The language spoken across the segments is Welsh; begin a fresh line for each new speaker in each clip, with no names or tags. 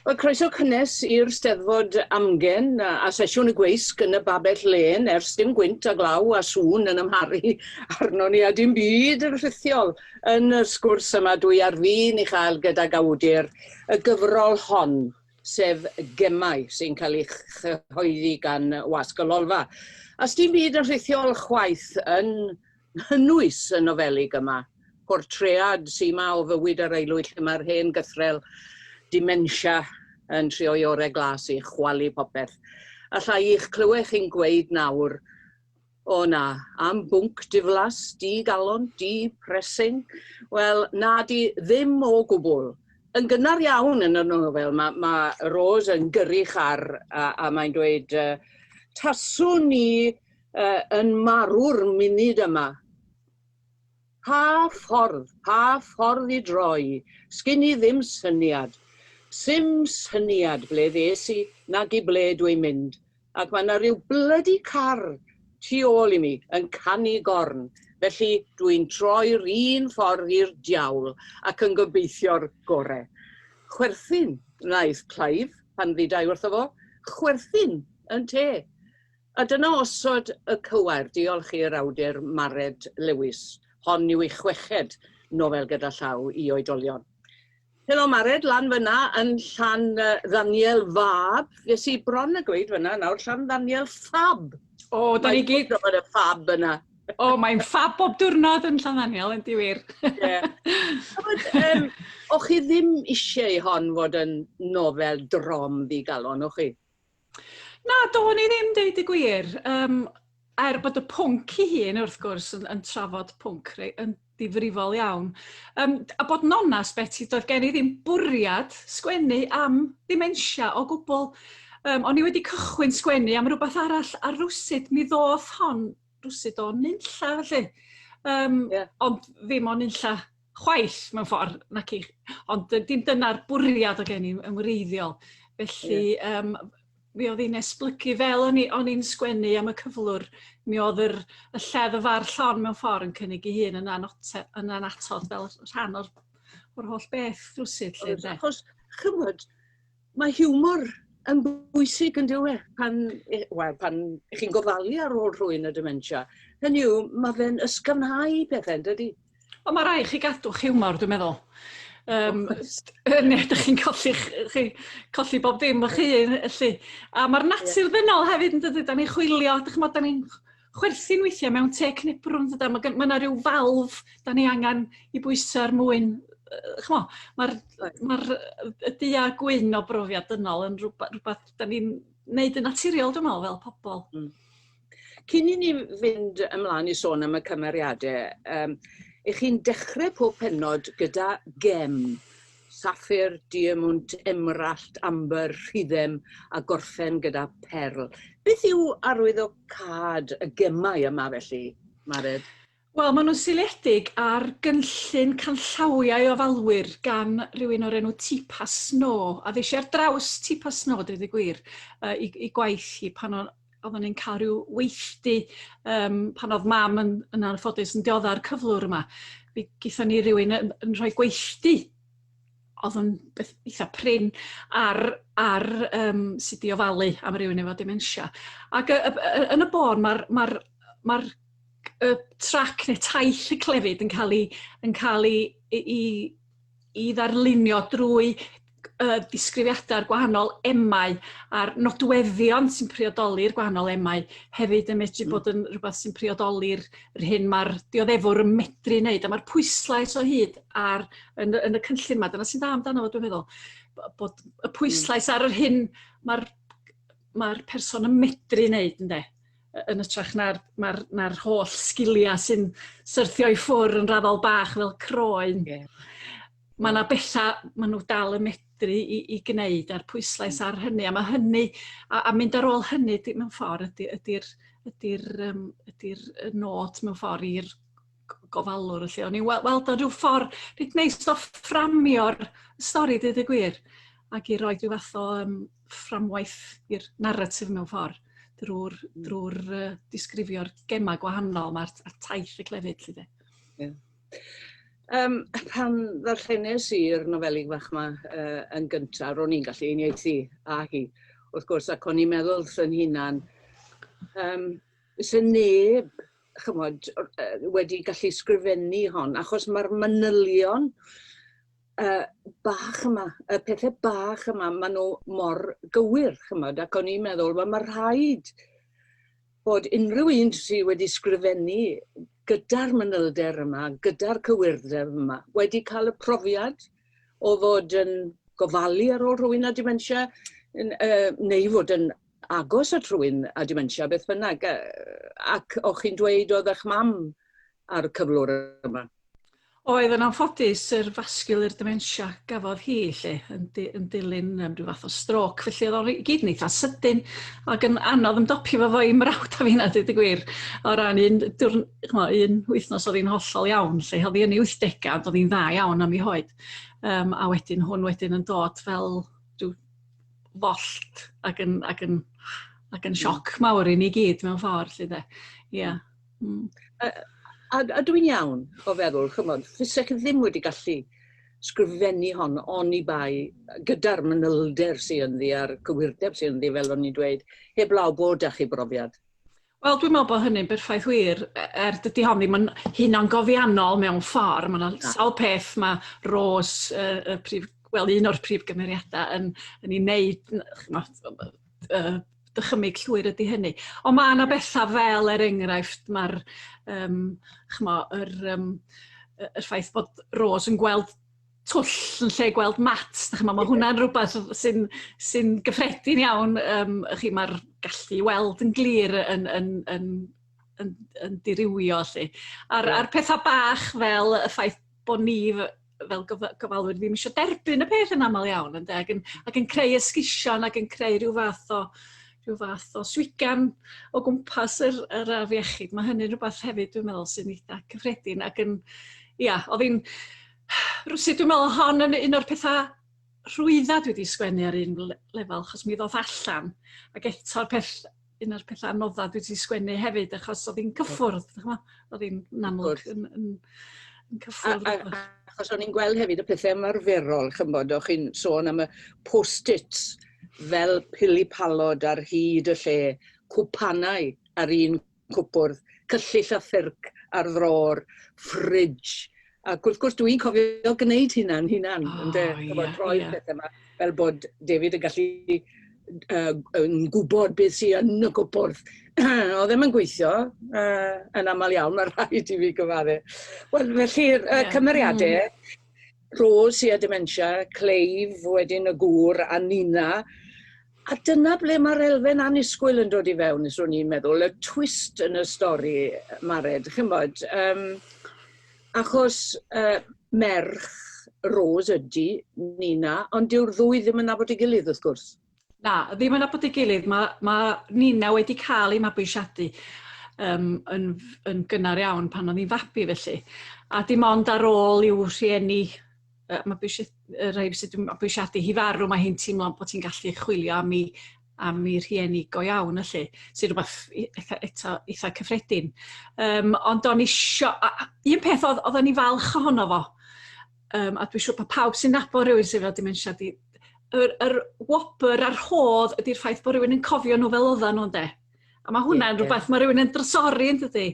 Wel, croeso cynnes i'r Steddfod Amgen a sesiwn y gweisg yn y Babell Lên ers dim gwynt a glaw a sŵn yn amharu arnon ni a dim byd yn rhithiol yn y sgwrs yma dwi ar fin ei chael gydag awdur y gyfrol hon, sef Gemau, sy'n cael ei chyhoeddi gan Wasg y Lolfa. A sdim byd yn rhithiol chwaith yn nghynnwys y nofelig yma, portread sy 'ma o fywyd yr aelwyd lle mae'r hen gythrel dementia yn trio'i orau glas i chwalu popeth. Alla i i'ch clywed chi'n gweud nawr, o na, am bwnc diflas, di-galon, depressing? Wel, na di, ddim o gwbl. Yn gynnar iawn yn y nofel, mae, mae Rose yn gyrru char a, a mae'n dweud, taswn ni yn marw'r munud yma. Pa ffordd, pa ffordd i droi? Sgin i ddim syniad. Sim syniad ble ddes i nag i ble dwi'n mynd. Ac mae 'na ryw blydi car tu ôl i mi yn canu gorn. Felly dwi'n troi'r un ffordd i'r diawl ac yn gobeithio'r gore. Chwerthin wnaeth Clive pan ddudai wrtho fo. Chwerthin, ynte? A dyna osod y cywair, diolch i'r awdur Mared Lewis. Hon yw ei chweched nofel gyda llaw i oedolion. Helo Mared, lan fyna yn Llan Ddaniel Fab. Fues i bron a gweud fyna nawr, Llan Ddaniel Ffab.
O, da ni gyd...
Mae'n y ffab yna.
O, mae'n ffab bob diwrnod yn Llanddaniel, yn di wir.
Ie. Um, o'ch chi ddim eisiau hon fod yn nofel drom ddigalon, o'ch chi?
Na, do'n i ddim, deud y gwir. Um, er bod y pwnc i hun, wrth gwrs, yn, yn trafod pwnc rei, yn difrifol iawn. Um, a bod yn onest, Betty, doedd gen i ddim bwriad sgwennu am ddementia o gwbl. Um, o'n i wedi cychwyn sgwennu am rhywbeth arall, a rwsut mi ddoth hon rwsut o nunlla, felly. Um, yeah. Ond ddim o nunlla chwaith mewn ffordd, naci. Ond dim dyna'r bwriad o gen i yn wreiddiol. Felly, yeah. um, mi oedd hi'n esblygu fel o'n i'n i'n sgwennu am y cyflwr. Mi oedd yr, y lleddf a'r llon mewn ffordd yn cynnig ei hun yn, anote, yn anatod fel rhan o'r, or holl beth rwsut. Lle,
Achos, chymod, mae hiwmor yn bwysig yn dyw e, pan, wel, pan chi'n gofalu ar ôl rhywun y dementia. Hynny yw, mae fe'n ysgafnhau pethau, yn dydy?
Wel, mae rhaid chi gadw'ch hiwmor, dwi'n meddwl. Um, neu ydych chi'n colli, chi, colli bob dim o'ch hun, felly. A mae'r natur yeah. ddynol hefyd yn dydy, da ni'n chwilio, dych chi'n da ni'n chwerthin weithiau mewn te cnebrwn, dyda, mae ma yna rhyw falf da ni angen i bwyso er mwyn chmo, mae'r ma y du a gwyn o brofiad dynol yn rhywbeth, rhywbeth da ni'n neud yn naturiol, dwi'n meddwl, fel pobl.
Cyn i ni fynd ymlaen i sôn am y cymeriadau, um, ych chi'n dechrau pob pennod gyda gem. Saffir, diemwnt, emrallt, amber, rhuddem a gorffen gyda perl. Beth yw arwyddocâd y gemau yma felly, Mared?
Wel, maen nhw'n seiliedig ar gynllun canllawiau ofalwyr gan rywun o'r enw Teepa Snow. A ddes i ar draws Teepa Snow, dweud y gwir, uh, i, i gwaith hi pan oeddwn ni'n cael rhyw weithdy um, pan oedd mam yn, yn anffodus yn diodda'r cyflwr yma. Mi gaethon ni rywun yn, yn rhoi gweithdy oedd yn beth eitha prin ar, ar um, sut i ofalu am rywun efo dementia. Ac y, y, y, yn y bôn mae'r mae mae y trac neu taith y clefyd yn cael ei, yn cael ei, i, i ddarlunio drwy uh, disgrifiadau'r gwahanol emau a'r nodweddion sy'n priodoli'r gwahanol emau hefyd yn medru bod yn rhywbeth sy'n priodoli'r yr hyn mae'r dioddefwr yn medru wneud. A mae'r pwyslais o hyd ar, yn, yn y cynllun yma, dyna sy'n dda amdano fo dwi'n meddwl, bod y pwyslais ar yr hyn mae'r mae'r person yn medru wneud, ynde? Yn hytrach na'r na'r na'r holl sgiliau sy'n syrthio i ffwr yn raddol bach fel croen. Yeah. Mae yna bethau maen nhw dal yn medru i, i gwneud a'r pwyslais ar hynny. A mae hynny, a, a mynd ar ôl hynny mewn ffordd ydy'r ydy, ydy, ydy, um, ydy nod mewn ffordd i'r gofalwr felly. O'n i'n weld o rhyw ffordd reit neis o fframio'r stori, dweud y gwir, ac i roi rhyw fath o um, fframwaith i'r naratif mewn ffordd drwy'r mm. drwy'r uh, disgrifio'r gemau gwahanol mae'r taith y clefyd lly de.
Yeah. Pan ddarllenes i'r nofelig fach 'ma yn gynta, ro'n i'n gallu uniaethu â hi, wrth gwrs, ac o'n i'n meddwl wrth 'yn hunan, fyse neb, chimod, wedi gallu sgrifennu hon, achos mae'r manylion bach yma, y pethau bach yma, maen nhw mor gywir, chimod, ac o'n i'n meddwl, wel, mae rhaid bod unrhyw un sydd wedi sgrifennu gyda'r manylder yma, gyda'r cywirdeb yma, wedi cael y profiad o fod yn gofalu ar ôl rhywun â dementia, neu fod yn agos at rhywun â dementia, beth bynnag. Ac o'ch chi'n dweud oedd eich mam ar y cyflwr yma.
Oedd, yn anffodus, yr vascular dementia gafodd hi 'lly, yn di- yn dilyn rhyw fath o strôc. Felly oedd o'n i gyd yn eitha sydyn ac yn anodd ymdopi efo fo i mrawd a finna, deud y gwir. O ran un diwrn- ch'mo' un wythnos oedd hi'n hollol iawn 'lly. Oedd hi yn ei wythdegau ond oedd hi'n dda iawn am ei hoed. A wedyn hwn wedyn yn dod fel rhyw follt ac yn ac yn ac yn sioc mawr i ni gyd mewn ffordd 'lly 'de. Ia.
A dwi'n iawn o feddwl, chymod, fysa chi ddim wedi gallu sgrifennu hon oni bai gyda'r manylder sydd ynddi a'r cywirdeb sydd ynddi, fel o'n i'n dweud, heblaw bod 'da chi brofiad.
Wel, dwi'n meddwl bod hynny'n berffaith wir, er dydy hon ddim yn hunangofiannol mewn ffordd. Mae yna sawl peth mae Rose, y prif, wel, un o'r prif gymeriadau yn, yn ei wneud, ch'mod, dychymyg llwyr ydy hynny. Ond mae yna bethau fel, er enghraifft, mae'r ch'mo, yr, y ffaith bod Rose yn gweld twll yn lle gweld mat, dach ch'mo', ma' hwnna'n rhywbeth sy'n sy gyffredin iawn. Chi, mae'r gallu i weld yn glir yn, yn, yn, yn, yn dirywio, 'lly. A'r, yeah. A'r pethau bach fel y ffaith bod ni fel gofalwyr ddim eisiau derbyn y peth yn aml iawn, ynde? Ac yn creu esgusion ac yn creu rhyw fath o swigan o gwmpas yr afiechyd. Mae hynny'n rhywbeth hefyd dwi'n meddwl sy'n eitha cyffredin ac yn, ia, oedd hi'n, rywsut dwi'n meddwl hon yn un o'r pethau rhwydda dwi wedi sgwennu ar un lefel, achos mi ddoth allan, ac eto'r peth, un o'r pethau anodda dwi wedi sgwennu hefyd, achos oedd hi'n cyffwrdd, oedd hi'n amlwg yn cyffwrdd.
Achos o'n i'n gweld hefyd y pethau ymarferol, chymod, o'ch chi'n sôn am y post-its fel pili-palod ar hyd y lle, cwpanau ar un cwpwrdd, cyllyll a ffyrc ar ddrôr, fridge. Ac wrth gwrs dwi'n cofio gwneud hynna'n hunan, ynde, troi pethau yma, fel bod David yn gallu yn gwybod beth sydd yn y cwpwrdd. Oedd ddim yn gweithio yn aml iawn, mae rhaid i fi gyfadde. Wel, felly'r cymeriadau, Rose sydd â dementia, Clive, wedyn y gŵr, a Nina. A dyna ble mae'r elfen annisgwyl yn dod i fewn, swn i'n meddwl, y twist yn y stori, Mared, chymod. Achos merch Rose ydy Nina, ond dyw'r ddwy ddim yn nabod ei gilydd, wrth gwrs.
Na, ddim yn nabod ei gilydd. Mae Nina wedi cael ei mabwysiadu yn gynnar iawn pan oedd hi'n fabi felly. A dim ond ar ôl i'w rhieni y rhai sydd wedi mabwysiadu hi farw, mae hi'n teimlo bod hi'n gallu chwilio am ei rhieni go iawn felly, sy'n rhywbeth eto eitha cyffredin. Ond o'n isio... Un peth oedd oedden ni falch ohono fo, a dwi'n siŵr bod pawb sy'n nabod rhywun sydd efo dementia di, yr wobr a'r rhodd ydy'r ffaith bod rhywun yn cofio nhw fel oedden nhw, ynde? A mae hwnna'n rhywbeth mae rhywun yn drysori, yn dydy?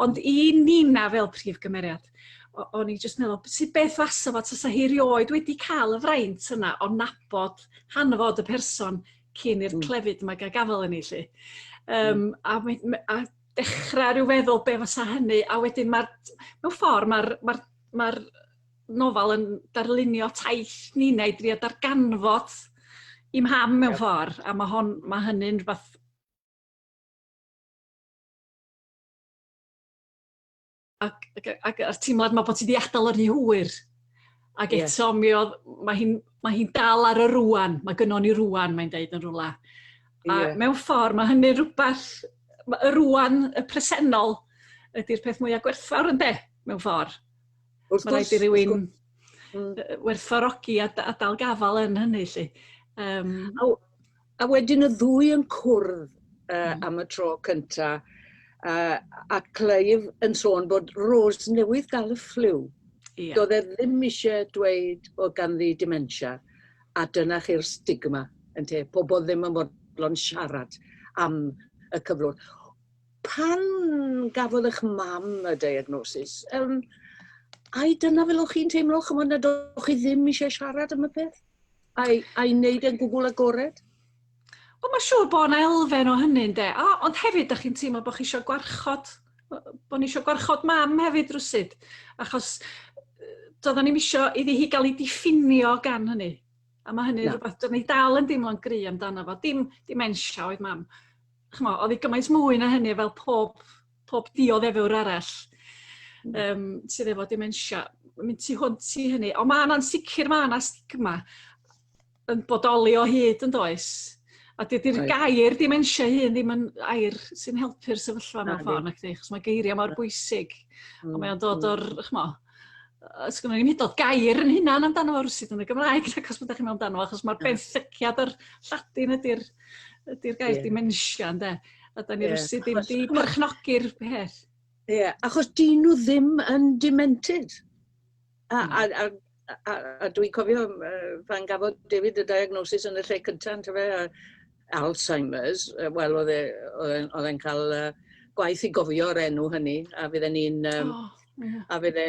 Ond i Nina fel prif gymeriad, o'n i jyst meddwl, sut beth fasa fo tasa hi erioed wedi cael y fraint yna o nabod hanfod y person cyn i'r clefyd yma gael gafael yn ei 'lly. A dechrau rhyw feddwl be fysa hynny, a wedyn mae'r, mewn ffordd, mae'r ma nofel yn darlunio taith Nina i drio darganfod i mham mewn ffordd, a mae hynny'n rhywbeth ac a'r teimlad 'ma bod ti 'di adael yn rhy hwyr. Ac eto mi oedd, mae hi dal ar y rwan, mae gynnon ni rwan, mae'n deud yn rhywle. A mewn ffordd mae hynny rhywbeth, y rwan, y presennol, ydy'r peth mwyaf gwerthfawr ynde, mewn ffordd.
Wrth
Mae rhaid i rywun werthfawrogi a dal gafal yn hynny, 'lly.
A wedyn y ddwy yn cwrdd am y tro cynta, a Clive yn sôn bod Rose newydd gael y ffliw.
Ia.
Doedd e ddim eisiau dweud bod ganddi dementia, a dyna chi'r stigma, ynte, pobl ddim yn fodlon siarad am y cyflwr. Pan gafodd eich mam y diagnosis, ai dyna fel o'ch chi'n teimlo, chymod, nad o'ch chi ddim eisiau siarad am y peth? Ai, ai wneud e'n gwbl agored?
Wel, mae'n siŵr bod yna elfen o hynny, ynde? A, ond hefyd, da chi'n teimlo bod chi eisiau gwarchod, bod ni eisiau gwarchod mam hefyd rwsyd, achos doedden ni'm eisiau iddi hi gael ei diffinio gan hynny. A mae hynny'n rhywbeth, doedden ni dal yn deimlo'n gry amdano fo. Dim dementia oedd mam. Ch'mo', oedd hi gymaint mwy na hynny fel pob, pob dioddefwr arall sydd efo dementia. Mynd tu hwnt i hynny. Ond mae yna'n sicr, mae yna stigma yn bodoli o hyd yn does? A dydy'r gair dementia hun ddim yn air sy'n helpu'r sefyllfa mewn ffordd, nac di? Achos mae geiriau mor bwysig. Ond mae o'n dod o'r, ch'mo', sgynnon ni ddim hyd yn oed gair yn hunan amdano fo rywsut yn y Gymraeg, nac oes, pan dach chi'n meddwl amdano fo, achos mae'r benthyciad o'r Lladin ydy'r ydy gair dementia, ynde? A da ni rywsut ddim di perchnogi'r peth.
Ie, yeah, achos dyn nhw ddim yn demented. A, a, a, a, a dwi'n cofio pan gafodd David y diagnosis yn y lle cyntaf, yntefe, a Alzheimer's, wel, oedd e, oedd e'n cael gwaith i gofio'r enw hynny, a fydden ni'n... Oh, yeah. A fydde,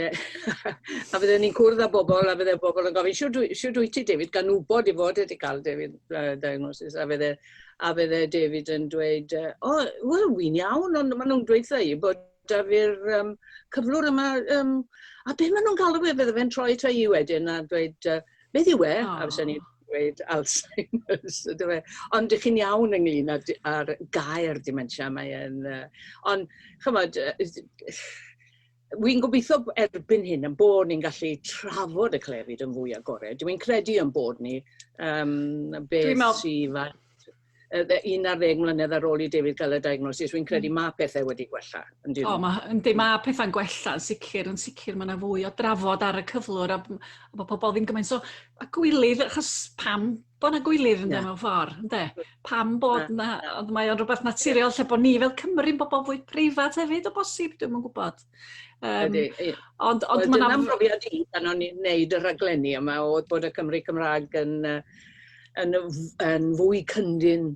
a fydden ni'n cwrdd â bobl, a fydde bobl yn gofyn, siwr dwyt ti, David, gan wybod i fod wedi cael David diagnosis, a fydde David yn dweud, o, oh, wel, wy'n iawn, ond maen nhw'n dweud i bod 'da fi'r cyflwr yma, a be maen nhw'n galw fe, fydde fe'n troi ta i wedyn a dweud, beth yw e? A fysen ni'n dweud Alzheimer's, yndyfe? Ond dych chi'n iawn ynglyn â â'r gair dementia, mae e'n... Ond, chymod, wi'n gobeithio erbyn hyn yn bod ni'n gallu trafod y clefyd yn fwy agored. Dwi'n credu yn bod ni, beth sydd 11 mlynedd ar ôl i David gael y diagnosis, wy'n credu mae pethau wedi gwella.
O, ma, yndi, mae pethau'n gwella, yn sicr, yn sicr mae yna fwy o drafod ar y cyflwr a bod pobl ddim gymaint o a gwilydd, achos pam bod yna gwilydd ynddo mewn ffordd, ynde? Pam bod yna, ond mae o'n rhywbeth naturiol lle bod ni fel Cymru'n bobl fwy preifat hefyd o bosib, dwi'm yn gwybod.
Ydy. Ond, ond well, dyna'n brofiad i pan o'n i'n neud y rhaglenni yma oedd bod y Cymru Cymraeg yn, yn fwy cyndyn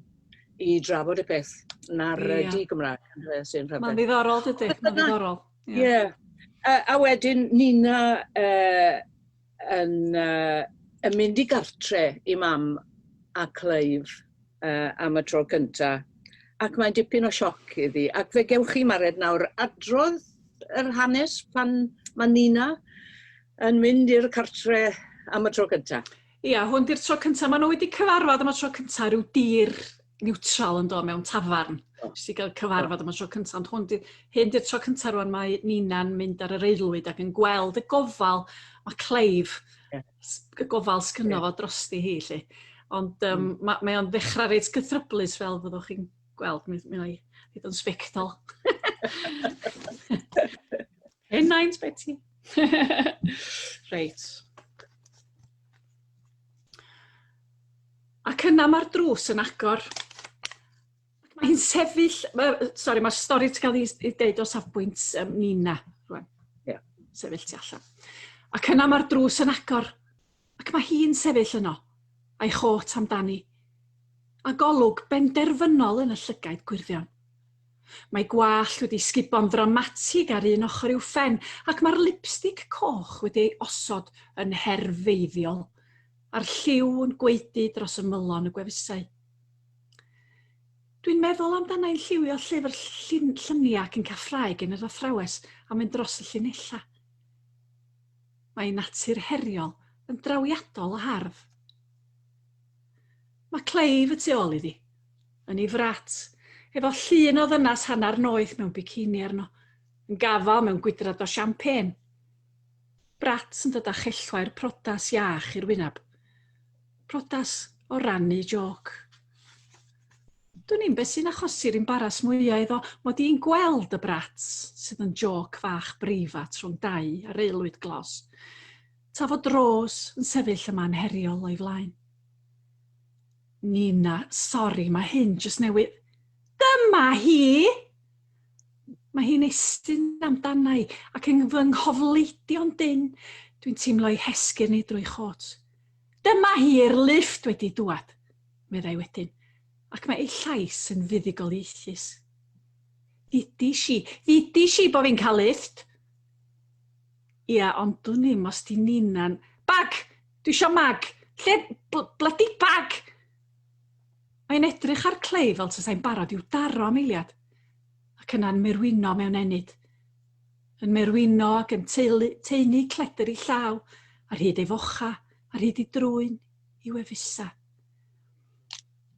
i drafod y peth na'r yeah. di-Gymraeg
sy'n rhyfedd. Mae'n ddiddorol, dydy? Mae'n ddiddorol.
Ie. Yeah. A, a wedyn Nina yn mynd i gartre i mam a Clive am y tro cynta. Ac mae'n dipyn o sioc iddi. Ac fe gewch chi, Mared, nawr adrodd yr hanes pan mae Nina yn mynd i'r cartre am y tro cynta.
Ia, hwn di'r tro cynta. Maen nhw wedi cyfarfod am y tro cynta rhyw dir niwtral yn do mewn tafarn. Jyst i gael cyfarfod am y tro cynta. Ond hwn di, hyn di'r tro cynta rwan mae Nina'n mynd ar yr aelwyd ac yn gweld y gofal mae Clive, y gofal sgynno fo drosti hi, 'lly. Ond mae o'n ddechrau reit gythryblus fel fyddwch chi'n gweld. Mi wna i ddeud o'n sbectol. Henaint, Beti. Reit. Ac yna mae'r drws yn agor. Ac mae hi'n sefyll... Sori, mae'r stori ti'n cael ei deud o safbwynt Nina. Rwan. Yeah. Sefyll tu allan. Ac yna mae'r drws yn agor. Ac mae hi'n sefyll yno, a'i chôt amdani. A golwg benderfynol yn y llygaid gwyrddion. Mae gwallt wedi sgubo'n ddramatig ar un ochr i'w phen ac mae'r lipstig coch wedi ei osod yn herfeiddiol, a'r lliw yn gwaedu dros ymylon y gwefusau. Dwi'n meddwl amdana i'n lliwio llyfr lluniau ac yn cael ffrae gen yr athrawes am fynd dros y llinellau. Mae ei natur heriol yn drawiadol o hardd. Mae Clive y tu ôl iddi, yn ei frat, efo llun o ddynas hanner noeth mewn bikini arno, yn gafael mewn gwydrad o champagne. Brat yn dod â chellwair priodas iach i'r wyneb. Priodas o rannu jôc. Dwn i'm beth sy'n achosi'r embaras mwya iddo, mod i'n gweld y brat sydd yn jôc fach breifat rhwng Dai a'r aelwyd glos. Ta fod Rose yn sefyll yma'n heriol o'i flaen. Nina, sori, mae hyn jyst newydd... Dyma hi! Mae hi'n estyn amdana i ac yn fy nghofleidio'n dynn. Dwi'n teimlo ei hesgyrn i drwy chôt. Dyma hi'r lifft wedi dŵad, meddai wedyn, ac mae ei llais yn fuddugoliaethus. Ddudish i, ddudish i bo fi'n cael lifft! Ia, ond dwn i'm os 'di Nina'n... Bag! Dwi isio mag! Lle bl blydi bag? Mae'n edrych ar Clay fel tasai'n barod i'w daro am eiliad, ac yna'n merwino mewn ennyd. Yn merwino ac yn teulu, taenu cledr ei llaw ar hyd ei focha, ar hyd ei drwyn, i wefusa.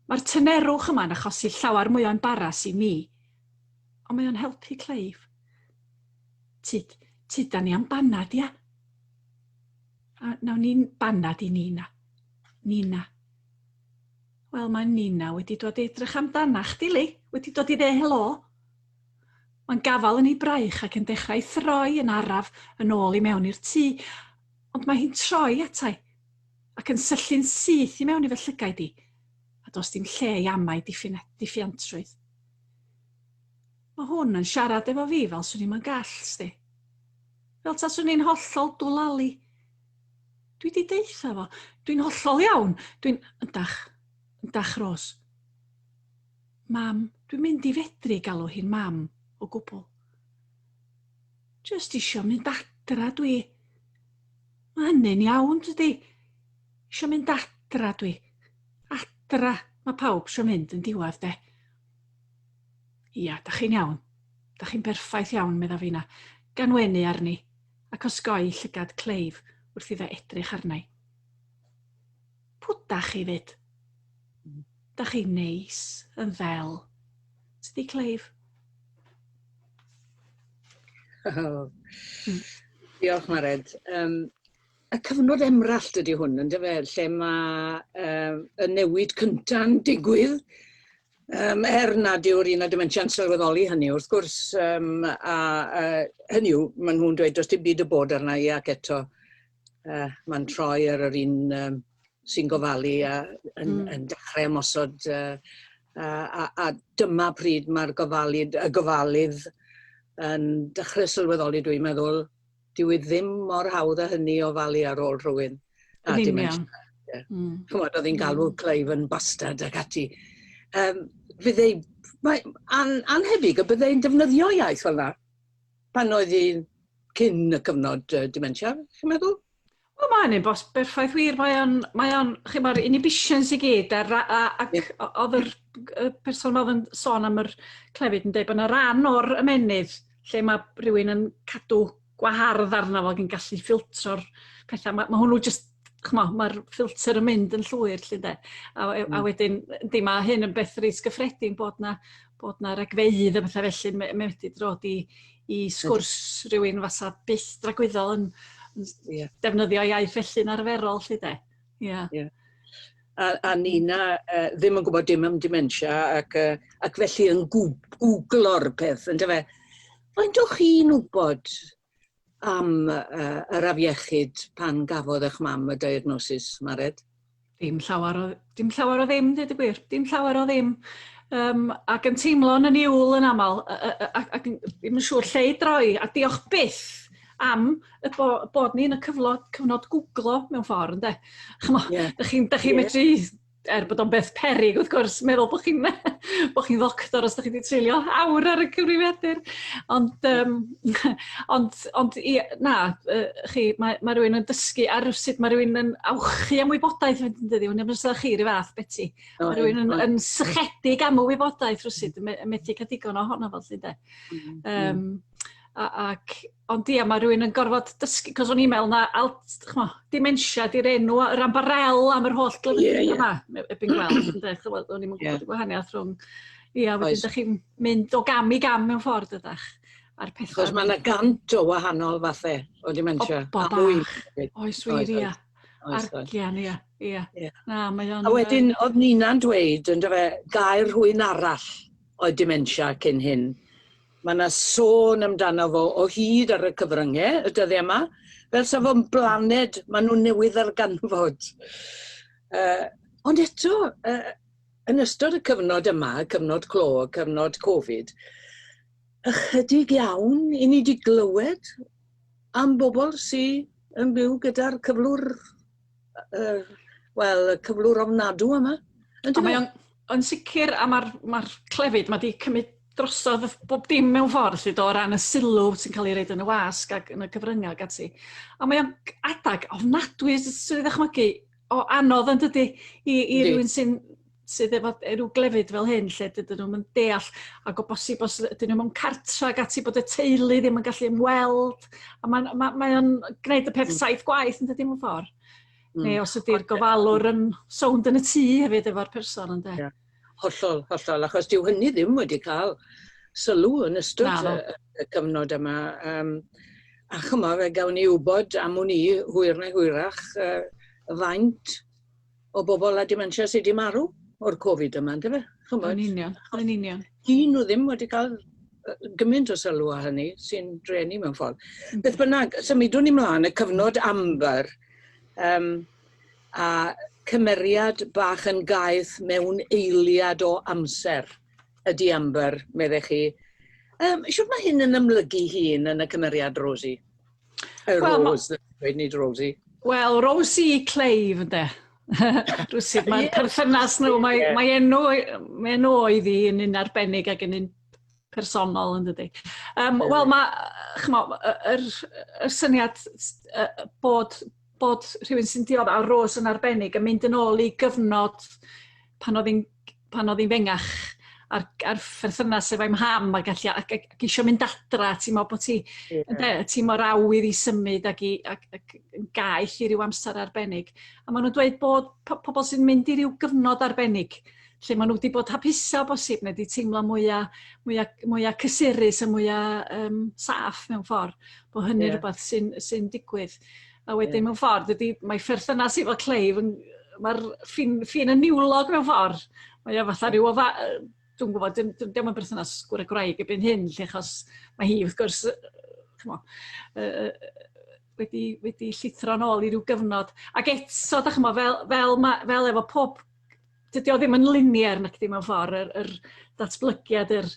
Mae'r tynerwch yma'n achosi llawer mwy o embaras i mi, ond mae o'n helpu Clive. Tyd, tyda ni am banad, ia? A nawn ni'n banad i Nina. Nina. Wel, mae Nina wedi dod i edrych amdana chdi, Li. Wedi dod i dde helo. Mae'n gafael yn ei braich ac yn dechrau throi yn araf yn ôl i mewn i'r tŷ, ond mae hi'n troi atai ac yn syllu'n syth i mewn i fy llygaid i, a does dim lle i amau diffuantrwydd. Mae hwn yn siarad efo fi fel swn i'm yn gall, sdi. Fel taswn i'n hollol dwlali. Dwi 'di deutha fo, dwi'n hollol iawn, dwi'n... Yndach, yndach Rose. Mam, dwi'n mynd i fedru galw hi'n mam o gwbl. Jyst isio mynd adra dwi. Mae hynny'n iawn, dydi? Isio mynd adra dwi. Adra, mae pawb isio mynd yn diwedd, de. Ia, da chi'n iawn. Da chi'n berffaith iawn, medda finna, gan wenu arni, ac osgoi llygad Clive wrth iddo edrych arna i. Pw da chi 'fyd? Da chi'n neis, yn ddel. Tydi, Clive?
Oh. Diolch, Mared. Um, y cyfnod emrallt ydy hwn, yn dyfe, lle mae um, y newid cynta'n digwydd. Um, er nad yw'r un â dementia'n sylweddoli hynny, wrth gwrs, um, a uh, hynny yw, maen nhw'n dweud does dim byd y bod arna i ac eto uh, mae'n troi ar yr un um, sy'n gofalu a yn, yn dechrau ymosod uh, a, a, a dyma pryd mae'r gofalu, y gofalydd yn dechrau sylweddoli, dwi'n meddwl, dyw e ddim mor hawdd â hynny o falu ar ôl rhywun.
A Yn union.
Yeah. Chymod, oedd hi'n galw Clive yn bastard ac ati. Um, fydde, mae, an, anhebyg y byddai'n defnyddio iaith fel yna pan oedd hi cyn y cyfnod uh, dementia, chi'n meddwl?
Wel, mae hynny'n bos berffaith wir. Mae o'n, mae o'n, chi mae'r inhibitions i gyd, a, a, ac yeah. oedd yr y person oedd yn sôn am yr clefyd yn dweud bod yna ran o'r ymennydd lle mae rhywun yn cadw gwahardd arno fo ac yn gallu ffiltro'r pethau. Mae, mae hwnnw jyst, chmo, mae'r ffilter yn mynd yn llwyr, lle de. A, mm. a wedyn, yndi, mae hyn yn beth reit gyffredin bod na, bod na regfeydd a bethau felly yn medru dod i, i sgwrs rhywun fasa byth dragwyddol yn, yn yeah. defnyddio iaith felly'n arferol, lle de. Ie. Yeah.
Yeah. A, a Nina uh, ddim yn gwybod dim am dementia ac, uh, ac felly yn googlo'r peth, yn dyfe. Faint o'ch chi'n wybod am uh, yr afiechyd pan gafodd eich mam y diagnosis, Mared?
Dim llawer o, dim llawer o ddim, dweud y gwir. Dim llawer o ddim. Um, ac yn teimlo yn y niwl yn aml, ac, ac ddim yn siŵr lle i droi, a diolch byth am y bo, bod ni yn y cyflod, cyfnod googlo mewn ffordd, ynde? Chmo, yeah. Da chi'n chi yeah. medru, er bod o'n beth perig wrth gwrs, meddwl bod chi'n bo chi ddoctor os da chi wedi treulio awr ar y cyfrifiadur. Ond, um, ond, ond i, na, uh, chi, mae, mae rhywun yn dysgu ar rywsut, mae rhywun yn awchu am wybodaeth, yn dydi, wn i'n chi rhyw fath, Beti. Mae rhywun yn, yn sychedig am y wybodaeth rywsut, yn methu cael digon ohono fo, 'lly de. Um, a, ac, ond ia, mae rhywun yn gorfod dysgu, cos o'n i'n meddwl na, alt, chmo, dementia di'r enw, yr ambarel am yr holl glefydau yeah, yeah. yma, erbyn gweld, ynde, chymod, o'n i'n gwybod yeah. y gwahaniaeth rhwng, ia, wedyn da chi'n mynd o gam i gam mewn ffordd ydach, a'r pethau.
Chos mae yna gant o wahanol fathau o dementia.
O, bach. Oes wir, ia. Argian, ia. Ia. Na, mae o'n...
A wedyn, oedd Nina'n dweud, yn dyfe, gair rhywun arall oedd dementia cyn hyn. Mae yna sôn amdano fo o hyd ar y cyfryngau y dyddiau yma, fel sa fo'n blaned maen nhw newydd ddarganfod. Uh, ond eto, uh, yn ystod y cyfnod yma, y cyfnod clo, y cyfnod Covid, ychydig iawn i ni wedi glywed am bobl sydd yn byw gyda'r cyflwr, uh, wel, y cyflwr ofnadw yma.
Ond mae o'n yn sicr, a mae'r ma clefyd mae wedi cymryd drosodd bob dim mewn ffordd, lle do, o ran y sylw sy'n cael ei roid yn y wasg ac yn y cyfryngau ac ati. A mae o'n adag ofnadwy, sy'n ei ddychmygu, o anodd yn dydy, i, i rywun sy'n sydd efo rhyw glefyd fel hyn lle dydyn nhw'm yn deall ac o bosib os ydyn nhw mewn cartra ac ati bod y teulu ddim yn gallu ymweld a mae'n ma, mae o'n gwneud y peth saith gwaith yn dydy mewn ffordd. Neu os ydy'r gofalwr yn sownd yn y tŷ hefyd efo'r person ynde. Yeah.
Hollol, hollol, achos dyw hynny ddim wedi cael sylw yn ystod y, y cyfnod yma. Um, a chymo, fe gawn ni wybod am wn i hwyr neu hwyrach uh, faint o bobl â dementia sydd wedi marw o'r Covid yma, ynddo fe?
Chymod? Yn union, yn union.
Dyn nhw ddim wedi cael gymaint o sylw â hynny sy'n drueni mewn ffordd. Beth bynnag, symudwn ni mlaen y cyfnod amber um, a cymeriad bach yn gaeth mewn eiliad o amser ydy Amber, meddech chi. Um, Siwr mae hyn yn ymlygu hun yn y cymeriad Rosie? Wel, Rose, dweud nid Rosie.
Wel, Rosie Clave, ynde. Rwsut, mae'r perthynas nhw, mae, yeah. mae enw, mae enw oedd hi yn un arbennig ac yn un personol yn dydy. Um, Wel, mae, chmo, yr, yr syniad bod, bod rhywun sy'n dioddef, a Rose yn arbennig, yn mynd yn ôl i gyfnod pan oedd hi'n pan oedd hi'n fengach a'r a'r pherthynas efo'i mham ac allu ac ac ac isio mynd adra, ti'n meddwl bod ti yeah. ynde, ti'n mor awydd i symud ac i ac ac yn gaeth i ryw amser arbennig. A maen nhw'n dweud bod pobl sy'n mynd i ryw gyfnod arbennig lle maen nhw wedi bod hapusa o bosib neu wedi teimlo mwyaf mwya, mwya cysurus a mwyaf um, saff mewn ffordd, bod hynny yeah. rhywbeth sy'n sy digwydd. A wedyn yeah. mewn ffordd, dydy, mae pherthynas efo Clive, yn, mae'r ffin, ffin yn niwlog mewn ffordd. Mae o fatha rhyw ofa... Dwi'n gwybod, dim, dim, dim yn berthynas gwr a gwraig erbyn hyn, lle achos mae hi wrth gwrs, chmo, uh, wedi, wedi llithro nôl i ryw gyfnod. Ac eto, da chmo, fel, fel, ma, fel efo pob dydy o ddim yn linear nac 'di mewn ffordd, yr, yr datblygiad, yr,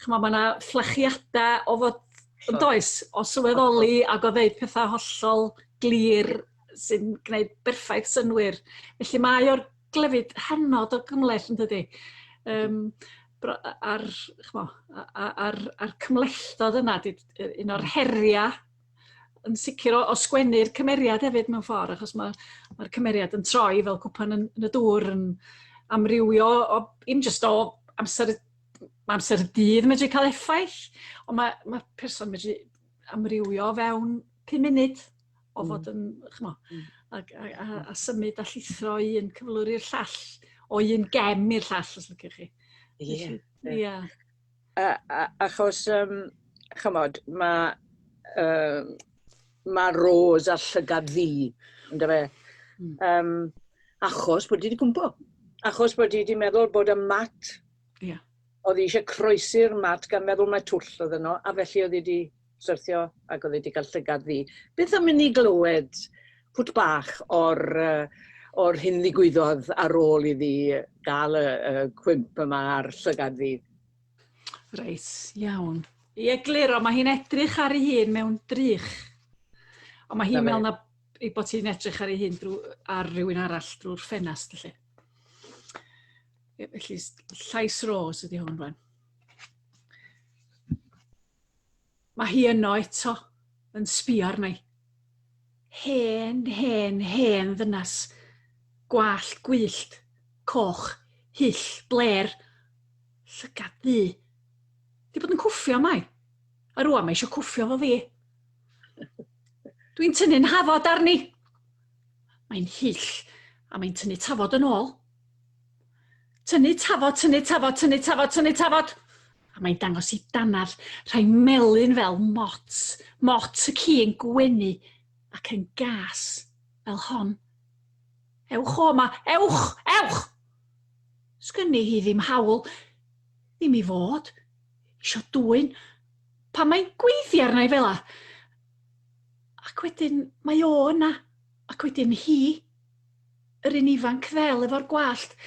ch'mo' ma' 'na fflachiadau o fod, yn does, o sylweddoli ac o ddeud pethau hollol glir sy'n gwneud berffaith synnwyr. Felly mae o'r glefyd hynod o gymhleth yn dydi? Um, a'r, ch'mo', a'r, a'r cymhlethdod yna 'di un o'r heriau yn sicr o, o sgwennu'r cymeriad hefyd mewn ffordd, achos mae'r ma cymeriad yn troi fel cwpan yn, yn y dŵr yn amrywio, o, im just o amser, mae amser y dydd medru cael effaith, ond mae, mae person medru amrywio fewn 5 munud o fod yn, chmo, ac, a, a, a symud a llithro o un cyflwr i'r llall, o un gem i'r llall, os liciwch chi.
Ie. Yeah. Yeah. A, achos, um, chymod, mae uh, ma Rose a llygad ddu, ynddo fe? Um, achos bod hi wedi cwmpo. Achos bod hi wedi meddwl bod y mat, yeah. oedd hi eisiau croesi'r mat gan meddwl mai twll oedd yno, a felly oedd hi wedi syrthio ac oedd hi wedi cael llygad ddu. Beth am i ni glywed pwt bach o'r, uh, o'r hyn ddigwyddodd ar ôl iddi gael y, y cwymp yma a'r llygad ddu?
Reit, iawn. I egluro, mae hi'n edrych ar ei hun mewn drych. Ond mae hi'n meddwl na ei bod hi'n edrych ar ei hun drwy, ar rhywun arall drwy'r ffenast, felly. Felly, llais Rose ydy hwn rwan. Mae hi yno eto, yn sbio arna i. Hen, hen, hen ddynas. Gwallt gwyllt, coch, hyll, blêr. Llygad ddu. 'Di bod yn cwffio am ai. A rŵan mae eisiau cwffio fo fi. Dwi'n tynnu'n hafod arni. Mae'n hyll a mae'n tynnu tafod yn ôl. Tynnu tafod, tynnu tafod, tynnu tafod, tynnu tafod. A mae'n dangos i dannedd, rhai melyn fel mot, mot y ci yn gwenu ac yn gas fel hon. Ewch o 'ma, ewch, ewch! Sgynni hi ddim hawl, ddim i fod, isio dwyn, pan mae'n gweiddi arna i fela. Ac wedyn mae o yna, ac wedyn hi, yr un ifanc ddel efo'r gwallt,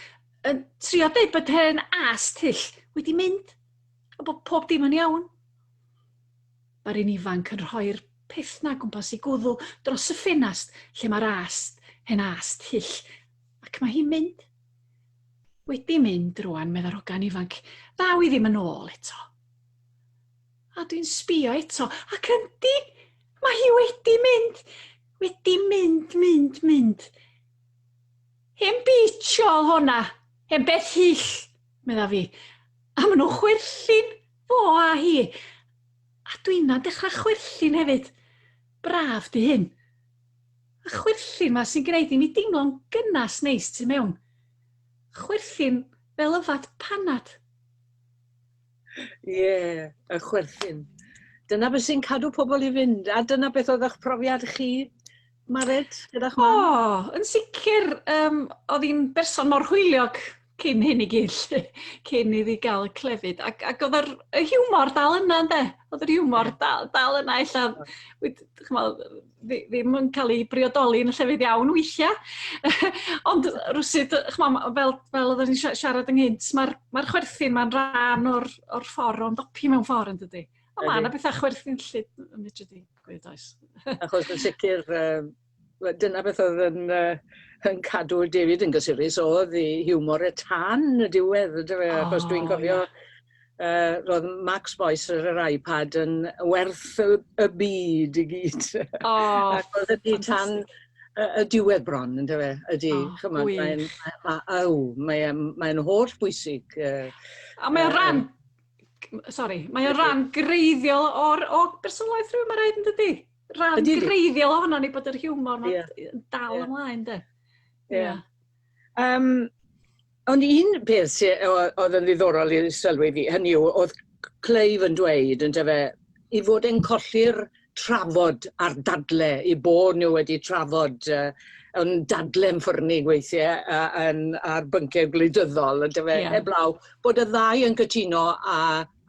yn trio deud bod hen ast hyll wedi mynd, a bod pob dim yn iawn. Mae'r un ifanc yn rhoi'r peth 'na gwmpas ei gwddw dros y ffenast lle mae'r ast, hen ast hyll, ac mae hi'n mynd. Wedi mynd rwan, medda'r hogan ifanc, ddaw i ddim yn ôl eto. A dwi'n sbio eto, ac yndi, mae hi wedi mynd, wedi mynd, mynd, mynd. Hen bitch o'dd honna, hen beth hyll, medda fi. A maen nhw'n chwerthin, fo a hi. A dwinna'n dechrau chwerthin hefyd. Braf 'di hyn. Y chwerthin 'ma sy'n gwneud i mi deimlo'n gynnas neis tu mewn. Chwerthin fel yfad panad.
Ie, y chwerthin. Dyna beth sy'n cadw pobl i fynd, a dyna beth oedd eich profiad chi, Mared, gyda'ch mam?
O, yn sicr, um, oedd hi'n berson mor hwyliog cyn hyn i gyd 'lly, cyn iddi gael y clefyd. Ac, ac oedd yr, y hiwmor dal yna, ynde? Oedd yr hiwmor dal, dal yna, ella, ch'mod, ddim yn cael ei briodoli yn y llefydd iawn weithiau. Ond rywsut, ch'mo', fel, fel oedden ni'n siarad ynghynt, mae'r mae chwerthin ma'n rhan o'r, or ffordd o'n dopi mewn ffordd, yn dydy? Ond mae yna bethau chwerthinllyd yn medru digwydd, oes.
Achos yn sicr, dyna beth oedd yn, yn cadw David yn gysurus, oedd i hiwmor e tan y diwedd, yndyfe? Oh, Achos dwi'n cofio, yeah. Roedd Max Boyce ar yr iPad yn werth y, y byd i gyd.
Oh,
Ac oedd ydi tan y, y diwedd bron, yndyfe? Ydy, oh, chymod, mae'n ma, aw, mae'n mae holl bwysig.
A mae'n rhan, sorry, mae'n rhan greiddiol o'r, o bersonolaeth rhywun, mae'n rhaid yn dydy? Rhan ydy, greiddiol ohono ni bod yr hiwmor yeah. dal yeah. ymlaen, de.
Ie. Yeah. Um, ond un peth sy, oedd yn ddiddorol i sylwi fi, hynny yw, oedd Clive yn dweud, yn dyfe, i fod e'n colli'r trafod a'r dadle, i bod nhw wedi trafod uh, yn dadle'n ffyrnig weithiau uh, yn, ar bynciau gwleidyddol, yn dyfe, yeah. heblaw, bod y ddau yn cytuno a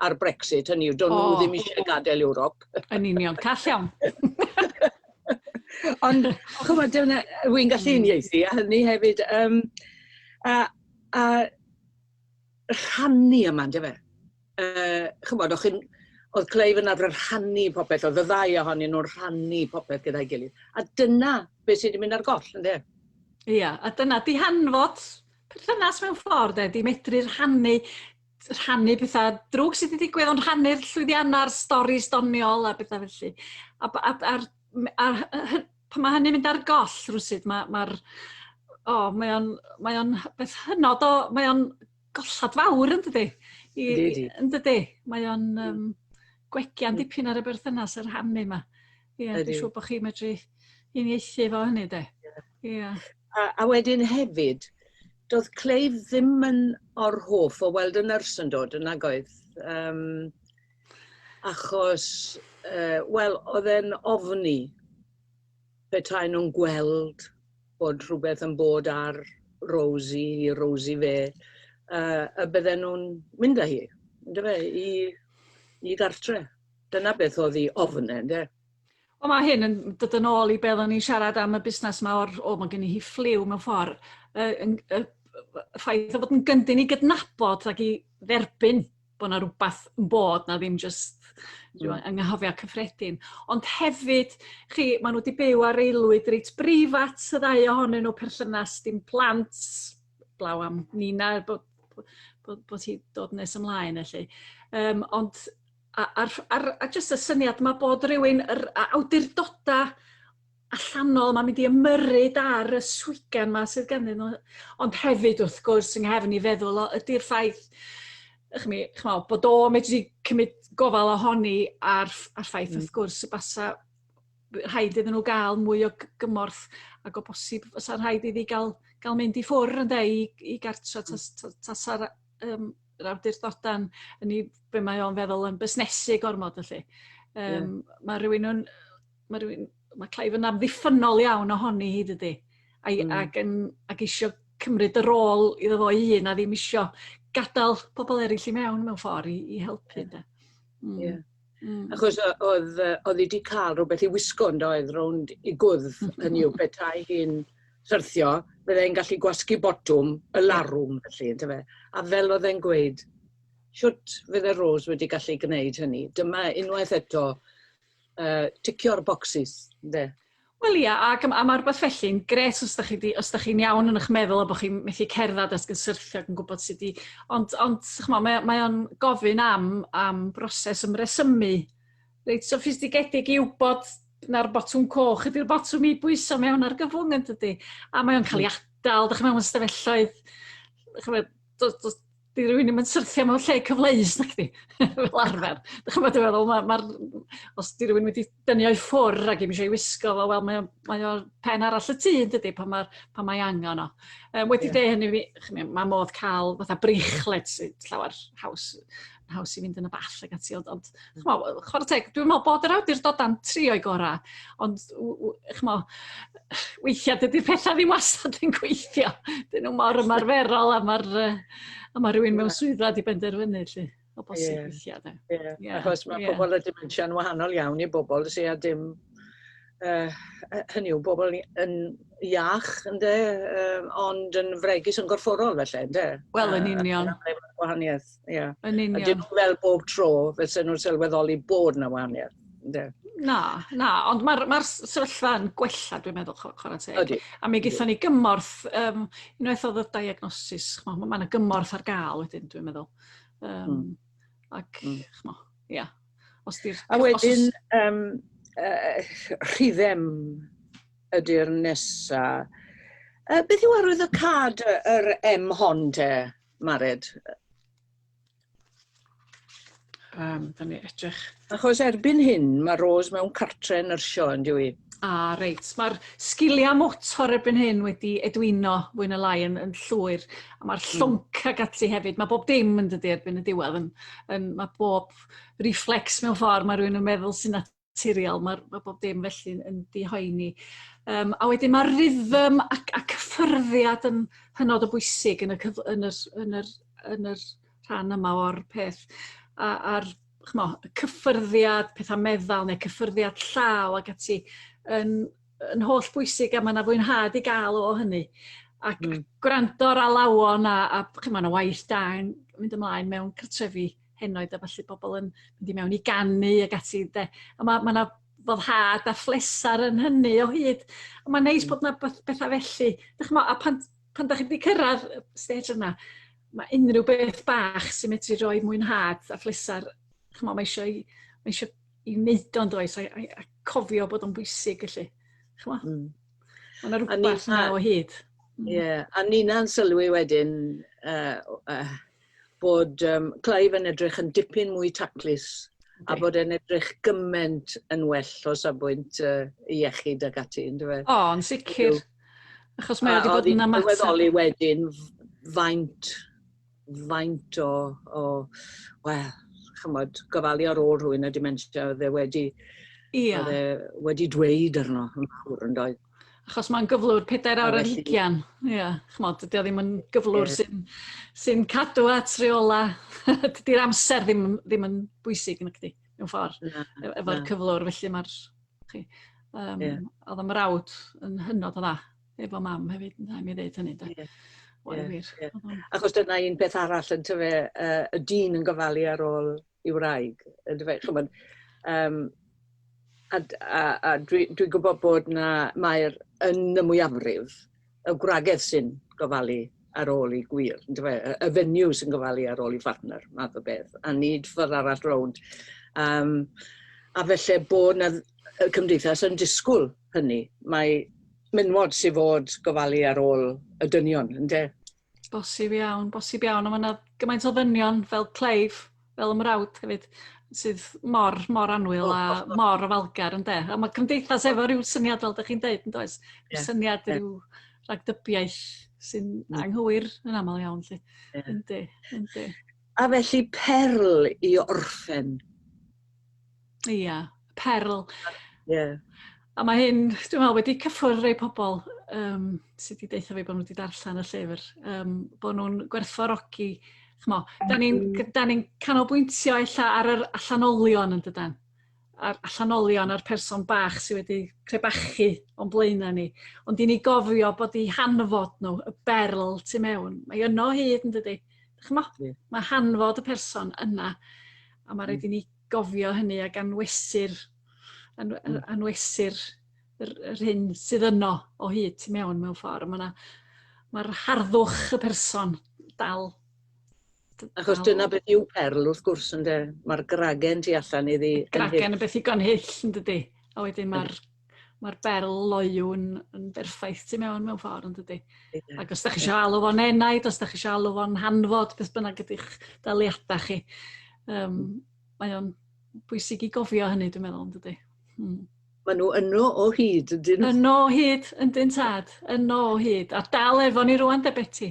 ar Brexit, hynny yw, do'n nhw oh. ddim eisiau gadael Ewrop.
Yn union, call iawn.
Ond, chymod, dyna, wy'n gallu uniaethu, a hynny hefyd, um, a, a rhannu yma, yndyfe? Chymod, o'ch chi'n, oedd Clive yn arfer rhannu popeth, oedd y ddau ohonyn nhw'n rhannu popeth gyda'i gilydd. A dyna beth sydd wedi mynd ar goll, ynddo?
Ia, a dyna di hanfod perthynas mewn ffordd, de, di medru rhannu rhannu pethau drwg sydd wedi digwydd, ond rhannu'r llwyddiannau'r stori doniol a bethau felly. A, a, a, a, a pan mae hynny'n mynd ar goll rhywsut, mae'r... Ma o, oh, mae o'n, mae o'n beth hynod o... Mae o'n gollad fawr, yn dydi? I, yn dydi? Mae o'n um, gwegian dipyn ar y berthynas yr rhannu yma. Ie, yeah, dwi'n siŵr bod chi'n medru uniaethu efo hynny, de. Ie. Yeah.
A, a wedyn hefyd, doedd Clive ddim yn orhoff o weld y nyrs yn dod yn nagoedd. Um, achos, uh, wel, oedd e'n ofni petai nhw'n gweld bod rhywbeth yn bod ar Rosie, i Rosie fe, uh, y bydden nhw'n mynd â hi, yndyfe, i, i gartre. Dyna beth oedd ei ofn e, ynde?
Wel mae hyn yn dod yn ôl i be oedden ni'n siarad am y busnes yma o'r, o, mae gen i hi ffliw mewn ffordd. Y, y, y, y ffaith o fod yn gyndyn i gydnabod ac i dderbyn bod yna rhywbeth yn bod na ddim jyst anghyhofiad cyffredin. Ond hefyd, chi, maen nhw wedi byw ar aelwyd reit breifat y ddau ohonyn nhw, perthynas, dim plant, blaw am Nina, bod, bod, bod hi dod nes ymlaen felly. Um, ond a, a'r, ar, a jyst y syniad ma bod rhywun, yr awdurdoda allanol ma'n mynd i ymyrryd ar y swigan ma sydd ganddyn nhw. Ond hefyd, wrth gwrs, yng nghefn i feddwl o ydy'r ffaith, ch'mi, ch'mo', bod o medru cymryd gofal ohoni a'r, a'r ffaith, wrth gwrs, y basa rhaid iddyn nhw gael mwy o gymorth ac o bosib fysa rhaid iddi gael, gael mynd i ffwr ynde, i, i gartre tas, tas, tasa'r um, yr awdurdoda'n yn ei, be mae o'n feddwl yn busnesu gormod felly. Um, yeah. Mae rhywun yn, mae rhywun, mae Clive yn amddiffynnol iawn ohoni hi dydy. A, ac, yn, ac isio cymryd y rôl iddo fo ei hun a ddim isio gadael pobl eraill i mewn mewn ffordd i, i helpu. Yeah.
Yeah. Achos oedd, oedd hi wedi cael rhywbeth i wisgo yn doedd rownd i gwddf, hynny yw petai hi'n syrthio, byddai'n gallu gwasgu botwm y larwm felly, yndyfe? A fel oedd e'n gweud, shwt fydde Rose wedi gallu gwneud hynny? Dyma unwaith eto ticio'r bocsys, ynde?
Wel ia, ac a ma' rwbath felly'n grêt os 'dach chi 'di os 'dach chi'n iawn yn 'ych meddwl a bo' chi'n methu cerddad ac yn syrthio ac yn gwbod sut i ond ond ch'mo' mae o mae o'n gofyn am am broses ymresymu reit soffistigedig i wbod na'r botwm coch ydi'r botwm i bwyso mewn argyfwng yndydi? A mae o'n ca'l 'i adal 'dach ch'mo' mewn stafelloedd ch'mod do's do's 'di rywun ddim yn syrthio mewn lle cyfleus nacdi? Fel arfer. Dych chi'n gwbod be' dwi feddwl ma' ma'r os 'di rywun wedi dynnu o i ffwr' ag 'im isio'i wisgo fo wel mae o mae o pen arall y tŷ yndydi pan ma'r pan mae angan o. Yym wedi yeah. deu hynny fi ch'mo' ma' modd ca'l fatha breichled sy llawar haws haws i fynd yn y ball ag ati ond ond ch'mo' chware teg dwi'n me'wl bod yr awdurdoda'n trio'i gora' ond ch'mo' weithiau dydy'r pethau ddim wastad yn gweithio. Dyn nhw mor ymarferol a mae'r a mae rhywun mewn swyddfa di benderfynu 'lly. O bosib yeah. weithiau. De.
Yeah. Yeah. Achos mae yeah. pobl â dementia yn wahanol iawn i bobl sydd â dim hynny yw, bobl yn iach, ynde, ond yn fregus yn gorfforol felly, ynde?
Wel, yn union.
Gwahaniaeth, ie. Yeah.
Yn union.
A dim fel bob tro, fel sy'n nhw'n sylweddoli bod yna wahaniaeth. Ynde?
Na, na, ond mae'r ma sefyllfa yn gwella, dwi'n meddwl, chwarae teg.
Ydy.
A mi gaethon ni gymorth, um, unwaith oedd y diagnosis, chmo, mae yna gymorth ar gael wedyn, dwi'n meddwl. Um, Ac, chmo, ia. Os di'r...
A wedyn, os... um, rhyddem ydy'r nesa. Beth yw arwydd y cad yr M hon te, Mared?
Um, da ni edrych.
Achos erbyn hyn mae Rose mewn cartre nyrsio yn dyw i?
A reit, mae'r sgiliau motor erbyn hyn wedi edwino fwy na lai yn, yn llwyr. A mae'r llwnc ag ati hefyd. Mae bob dim yn dydy erbyn y diwedd. Yn, yn, mae bob reflex mewn ffordd mae rhywun yn meddwl sy'n naturiol. Mae'r mae bob dim felly yn dihoeni. Um, a wedyn mae rhythm ac, a cyffyrddiad yn hynod o bwysig yn y, cyf, yn yr, yn yr, yn yr rhan yma o'r peth. A, a'r chmo, cyffyrddiad, pethau meddal neu cyffyrddiad llaw ac ati yn, yn holl bwysig a mae yna fwynhad i gael o hynny. Ac gwrando ar alawon a, a chimo, yna waith da yn mynd ymlaen mewn cartrefi henoed a falle bobl yn mynd i mewn i ganu ac ati. De. A mae ma yna foddhad a phlesar yn hynny o hyd. A mae'n neis bod yna bethau felly. Dych chimo, a pan, pan da chi wedi cyrraedd y stage yna, mae unrhyw beth bach sy'n medru rhoi mwynhad a phlesar, chimo, mae eisiau i, mae eisiau i wneud o'n does, a, a, a cofio bod o'n bwysig felly. Chimo? Mae yna rhywbeth yna o hyd.
Ie, yeah. a Nina'n sylwi wedyn bod Clive yn edrych yn dipyn mwy taclus okay. a bod e'n edrych gymaint yn well o safbwynt iechyd ac ati, yndyfe?
O, yn sicr. Achos mae wedi bod yn ymateb.
Sylweddoli wedyn faint, faint o, o wel, chymod, gofalu ar ôl rhywun â dementia oedd e wedi,
Ia.
oedd e wedi dweud arno yn fawr yn doedd.
Achos mae'n gyflwr 4 awr ar hugian. Ia, ch'mod, dydy o ddim yn gyflwr yeah. sy'n sy cadw at reola. Dydy'r amser ddim, ddim yn bwysig yn ydy, mewn ffordd, na, e-, efo'r cyflwr. Felly mae'r... Chi, um, yeah. Oedd y mrawd yn hynod o dda, efo mam hefyd, yn dda i mi ddeud hynny. Da.
Yeah.
Wel,
yeah,
wir.
Yeah. Achos dyna un peth arall yn tyfe, y dyn yn gofalu ar ôl i wraig. Yndyfe, ch'mod, um, a, a, a dwi'n dwi gwybod bod na, mae'r yn y mwyafrif, y gwragedd sy'n gofalu ar ôl i gwir, yndyfe, y, y fenyw sy'n gofalu ar ôl i phartner, math o beth, a nid ffordd arall rownd. Um, a felly bod na y cymdeithas yn disgwyl hynny. Mae menywod sy'n fod gofalu ar ôl y dynion, ynde?
Bosib iawn, bosib iawn. A mae yna gymaint o ddynion fel Clive, fel ymrawd hefyd, sydd mor, mor annwyl a mor ofalgar, ynde? A mae cymdeithas efo rhyw syniad, fel ydych chi'n dweud, yn does? Yeah. Syniad yeah. rhyw ragdybiaeth sy'n anghywir yn aml iawn, lle. Yeah. Yndi, yndi.
A felly perl i orffen.
Ia, perl.
Ie. Yeah.
A mae hyn, dwi'n meddwl, wedi cyffwrdd rei pobl um, sydd wedi deutha fi bod nhw wedi darllen y llyfr, um, bod nhw'n gwerthfawrogi, chmo, da ni'n da ni canolbwyntio ella ar yr allanolion yn dydan, a'r allanolion a'r person bach sydd wedi crebachu o'n blaenau ni, ond i ni gofio bod eu hanfod nhw, y berl tu mewn, mae yno hyd yn dydi? Chmo, yeah. Mae hanfod y person yna, a mae rhaid i ni gofio hynny ac anwesu'r Anwesu'r yr hyn sydd yno o hyd tu mewn mewn ffordd. Mae mae'r harddwch y person dal.
Achos dyna beth yw perl wrth gwrs ynde? Mae'r gragen tu allan iddi.
Gragen yn beth igon hyll yn dydy? A wedyn mae'r mae'r berl loyw yn, yn berffaith tu mewn mewn ffordd yn dydy? Yeah. Ac os da chi eisiau alw fo'n enaid, os da chi eisiau alw fo'n hanfod, beth bynnag ydych daliadau chi, mae o'n bwysig i gofio hynny, dwi'n meddwl, yn dydy?
Maen nhw yno o hyd, ydyn
nhw? Yno o hyd, yndyn tad. Yno o hyd. A dal efo ni rwan, de Beti.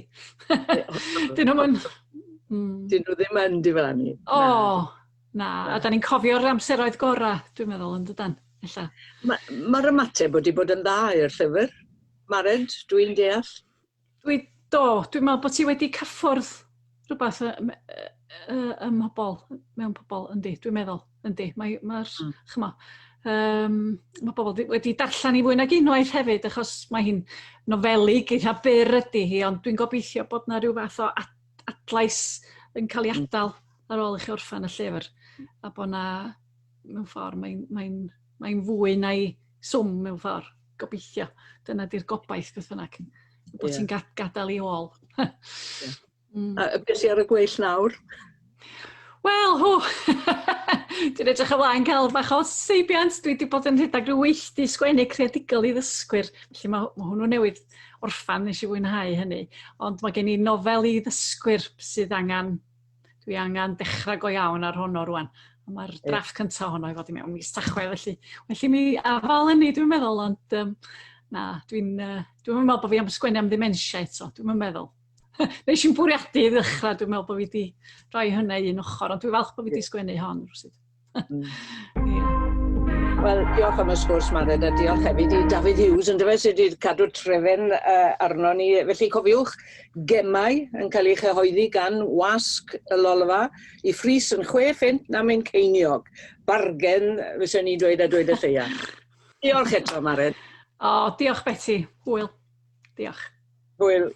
Dyn nhw'n...
Dyn nhw ddim yn diflannu.
O, na. A da ni'n cofio'r amseroedd gorau, dwi'n meddwl, yn dydan? Ella.
Mae'r ma ymateb wedi bod yn dda i'r llyfr. Mared, dwi'n deall.
Dwi, do, dwi'n meddwl bod ti wedi cyffwrdd rhywbeth ym, ym mhobl, mewn pobl, yndi, dwi'n meddwl, yndi. Mae'r, mae ch'mo, mae bobl wedi darllen i fwy nag unwaith hefyd, achos mae hi'n nofelig eitha byr ydy hi, ond dwi'n gobeithio bod na rhyw fath o adlais yn cael ei adael ar ôl i chi orffen y llyfr, a bod na, mewn ffordd, mae'n mae mae fwy na'i swm mewn ffordd, gobeithio. Dyna di'r gobaith beth bynnag. Bod yeah. ti'n gadael i ôl.
yeah. A beth sy'n ar y gweill nawr?
Wel, hw! Dwi'n edrych ymlaen cael bach o seibiant. Dwi wedi bod yn rhedeg rhyw weithdy sgwennu creadigol i ddysgwyr. Felly mae, mae hwnnw newydd orffan, nes i fwynhau hynny. Ond mae gen i nofel i ddysgwyr sydd angen Dwi angen dechrau go iawn ar honno rwan. Mae'r drafft cyntaf honno i fod i mewn mis Tachwedd, felly felly mi afal hynny dwi'n meddwl, ond um, na, dwi'n uh, dwi'n meddwl bod fi am sgwennu am ddementia eto, dwi'n meddwl. Nes i'n bwriadu i ddechrau, dwi'n meddwl bod fi wedi rhoi hynny un ochr, ond dwi'n falch bod fi wedi sgwennu hon rhywsut.
Yeah. Wel, diolch am y sgwrs, Mared, a diolch hefyd i David Hughes, yn dyfe, sydd wedi cadw trefen arno ni. Felly, cofiwch, gemau yn cael ei chyhoeddi gan Wasg y Lolfa, i frys yn 6 phint na mewn ceiniog. Bargen, fyswn ni'n dweud a dweud y lleia. Diolch eto, Mared.
O, diolch Beti. Hwyl. Diolch.
Hwyl.